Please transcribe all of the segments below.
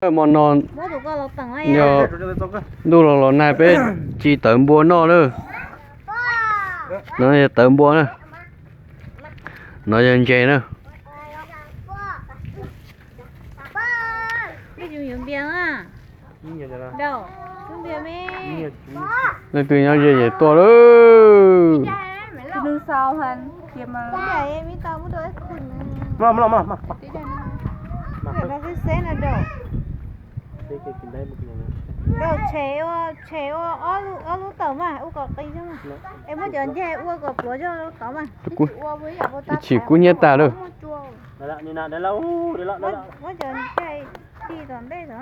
Hmo no yog ntuj los los nag peb ci tawv npua noj lawm. No yog tawv npua na. No yog ntses na. Leej twg nyob ze ces tuaj lawm. Tshem ua, tshem ua ob lub tawm mas ua kom qis, es muab cov ncej ua kom pluav zog tod mas. Ib chim kub hnyiab tag lawm. Muab cov ncej ti tom ntej tod.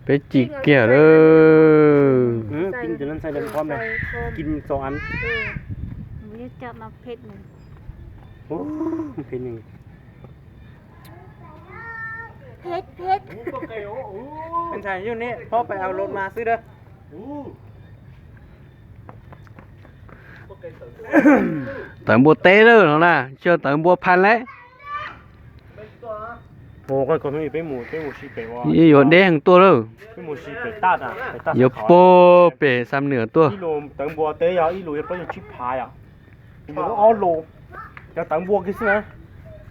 Peb ci kiag lawm. Ntxhais yug ne, phob pais au los mas xwb dab. Tawv npua teb lawm no na, tsis yog tawv npua phaj lawm. Yuav deb heev tuaj lawm. Yuav puag pem Xam Nwm tuaj. Tawv npua teb yog ib lus yog plaub caug tsib phav yom. Ob lus, cov tawv npua kiag xwb na.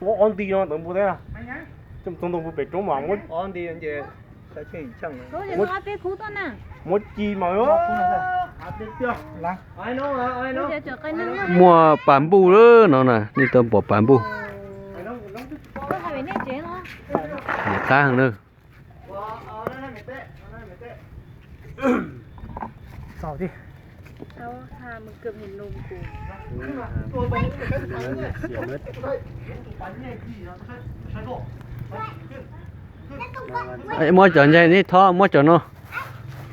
Ua ob nti no tawv npua teb na. Txog ntua pem roob mas muab ci mas. Muaj pas npuj lawm no na, nej tau pom pas npuj. Qab heev na. Muab cov ncej nej thob, muab cov no.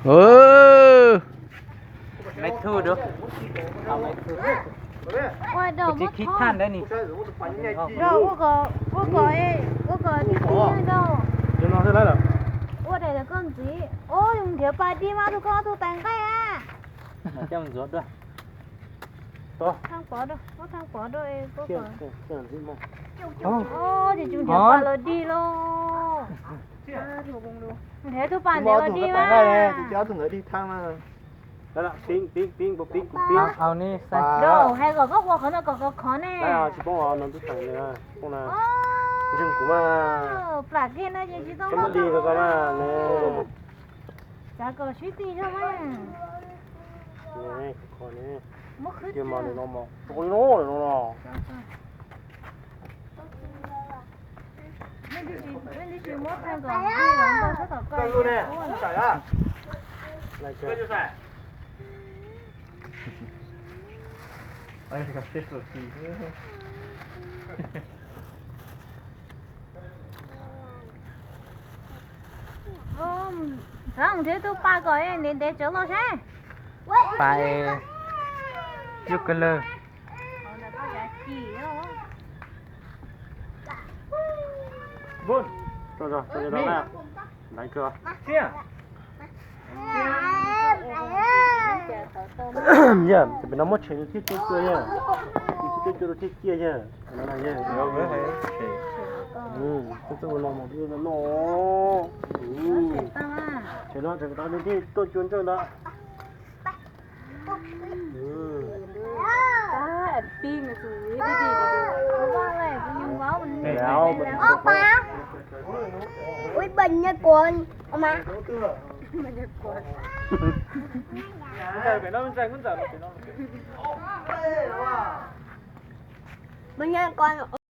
Ua kom, ua kom, ua kom tib tib rau. Ua daim lawv koj ntxiv. Ua yus nrhiav pas dib mas tus koj tus tais nqaij a. Thaj pov rau, muab thaj pov rau. Ces tsum nrhiav pas los dig lauj. Nrhiav tus pas ntawd los dig mas. Rau hais kom koj ua qhov no kom khov khov ne. Plam kiag no ces tsis tau. Txav kom sib tij zog mas. Muab khwb Txhob mus nrhiav tus pas kom ntev ntev tso los saib. Pas es cub kawg lawg. Yog pem no muab tshem thiab cua cua yog, thiab cua rau thiab ciaj yog. Txawj ua no mas no, tshem no tshem tau thiaj tuaj cua ntsawj ntawd.